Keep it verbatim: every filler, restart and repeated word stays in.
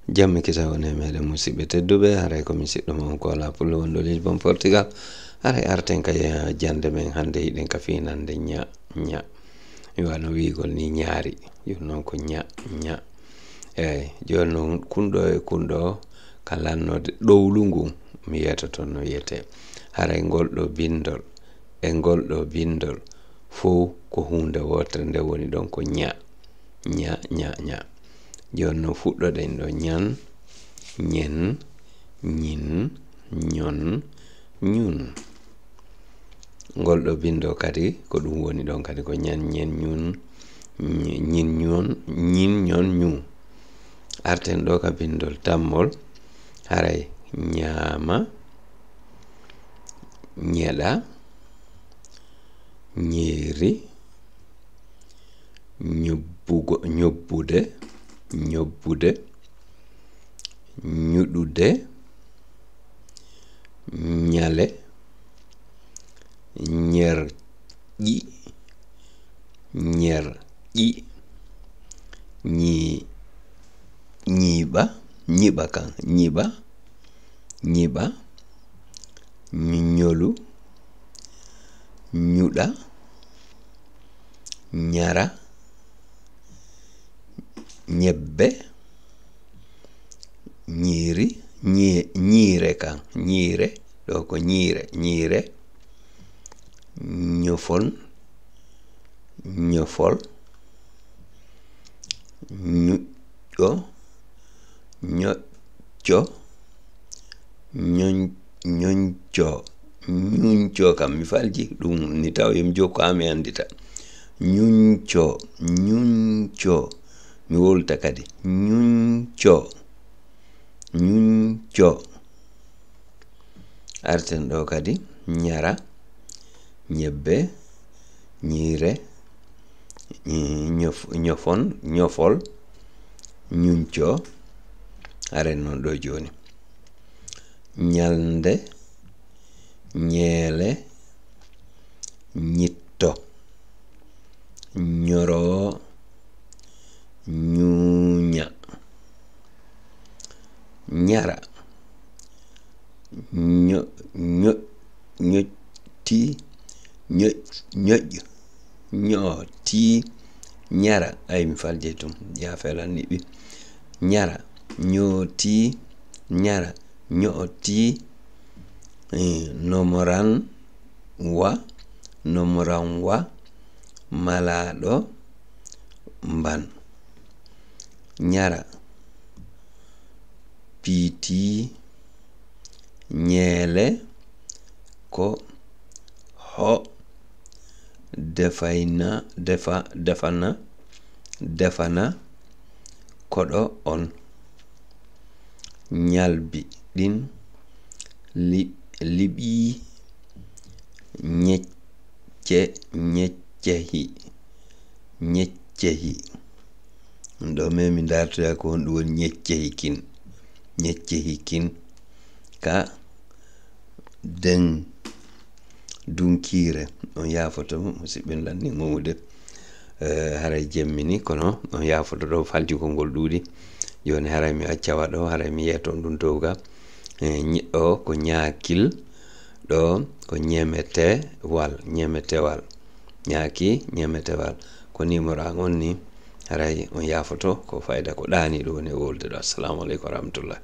Jam e kisal wone e meɗen, musiɓɓe tedduɓe. Haray ko mi siɗɗo mon ko Alaa Pullo wonɗo Lisbon, Portugal. Haray arten ka ye-, jannde men hannde, hiɗen ka fiinannde ña, ña. Mi wano wi'ugol ni ñaari. Jooni non ko ña, ña. Eey, jooni non kunɗo e kunɗo ka lannoode ɗowlu ngun, mi yeetoto no wiyetee. Haray ngol ɗoo binndol e ngol ɗoo binndol fow ko huunde wootere, nde woni ɗon ko ña, ña, ña, ña. Jooni non fuɗɗoɗen ɗoo ñan, ñen, ñin, ñon, ñun. Ngol ɗoo binndol kadi ko ɗun woni ɗon kadi ko ñan, ñen, ñun, ñi-, ñin, ñon, ñin, ñon, ñun. Arten ɗoo ka binndol tammol, haray ñaama, ñeɗa, ñiiri, ñobbugo, ñobbude, ñobbude, ñuɗude, ñale, ñerƴi, ñerƴi, ñi-, ñiiɓa, ñiɓa kan, ñiɓa, ñiɓa, ñolu, ñuɗa, ñara, ñebbe, ñiiri, ñi-, ñiire kan, ñiire, ɗoo ko ñiire, ñiire, ñofon, ñofol, ñuƴƴo, ñoƴƴo, ñoñ-, ñoñco, ñuñco kam mi falji ɗum ni taw yo mi jokku haa mi anndita. Ñuñco, ñuñco, mi wowlita kadi. Ñuñco, ñuñco. Arten ɗoo kadi, ñara, ñebbe, ñiire, ñof-, ñofon, ñofol, ñuñco, aren non ɗoo jooni. Ñalnde, ñeele, ñitto, ñoro, ñuuña, ñara, ño-, ño-, ñoƴti, ñoƴ-, ñoƴ-, ñooti, ñara. Ay, mi faljay tun, yaa felan niɓi. Ñara, ñooti, ñara, ñooti, eh, nomoran, wa, nomoran wa, malaaɗo mban. Ñara, piiti, ñeele, ko, ho, defayna, defa, defana, defana, koɗo on. Ñalbi ɗin li-, liɓii ñecce-, ñeccehi, ñeccehi. Ɗoo men mi dartoya ko honɗum woni ñeccehi kin. Ñeccehi kin. Ka den dunkiire. On yaafoto, musiɓɓe, lanni ngomude. Eh, haray jemmini, kono on yaafoto ɗoo faljugol ngol ɗuuɗi. Jooni haray mi acca waɗo, haray mi yeeto on ɗum dow ga. Eh, ñi-, ɗoo ko ñaakil, ɗoo ko ñemetewal, ñemetewal. Ñaaki, ñemetewal. Ko nimoro an on ni, haray on yaafoto, ko fayda ko ɗaani ɗum woni e wowlude ɗoo. Assalamu aleykum wa rahmatullah.